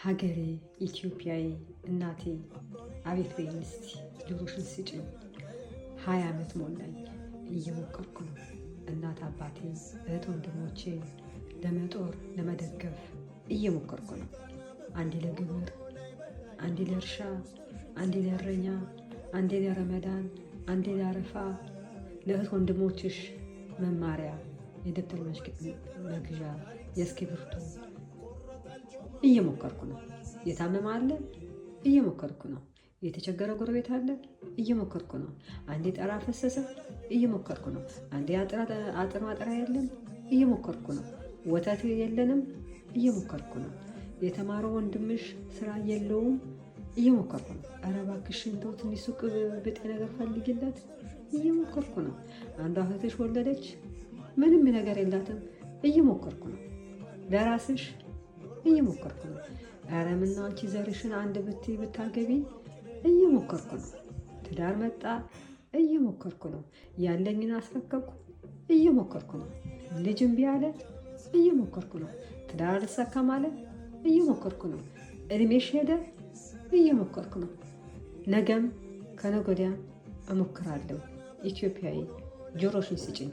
ሀገሬ ኢትዮጵያዬ እናቴ አቤት በይኝ እስቲ፣ ጆሮሽን ስጭኝ። 20 ዓመት ሞላኝ፣ እየሞከርኩ ነው። እናት አባቴ፣ እህት ወንድሞቼ ለመጦር ለመደገፍ እየሞከርኩ ነው። አንዴ ለግብር፣ አንዴ ለእርሻ፣ አንዴ ለእረኛ፣ አንዴ ለረመዳን፣ አንዴ ለአረፋ፣ ለእህት ወንድሞችሽ መማሪያ፣ የደብተር መግዣ፣ የእስክሪብቶ እየሞከርኩ ነው። የታመመ አለ፣ እየሞከርኩ ነው። የተቸገረ ጎረቤት አለ፣ እየሞከርኩ ነው። አንዴ ጣራ ፈሰሰ፣ እየሞከርኩ ነው። አንዴ አጥር ማጠሪያ የለም፣ እየሞከርኩ ነው። ወተት የለንም፣ እየሞከርኩ ነው። የተማረው ወንድምሽ ስራ የለውም፣ እየሞከርኩ ነው። ኧረ እባክሽ እንደው ትንሽ ሱቅ ብጤ ነገር ፈልጊለት፣ እየሞከርኩ ነው። አንዷ እህትሽ ወለደች፣ ምንም ነገር የላትም፣ እየሞከርኩ ነው። ለራስሽ እየሞከርኩ ነው። ኧረ ምነው አንቺ ዘርሽን አንድ ብትይ ብታገቢ፣ እየሞከርኩ ነው። ትዳር መጣ፣ እየሞከርኩ ነው። ያለኝን አስረከብኩ፣ እየሞከርኩ ነው። ልጅ እምቢ አለ፣ እየሞከርኩ ነው። ትዳር አልሳካም አለ፣ እየሞከርኩ ነው። እድሜሽ ሄደ፣ እየሞከርኩ ነው። ነገም ከነገ ወዲያ እሞክራለሁ። ኢትዮጵያዊ ጆሮሽን ስጭኝ።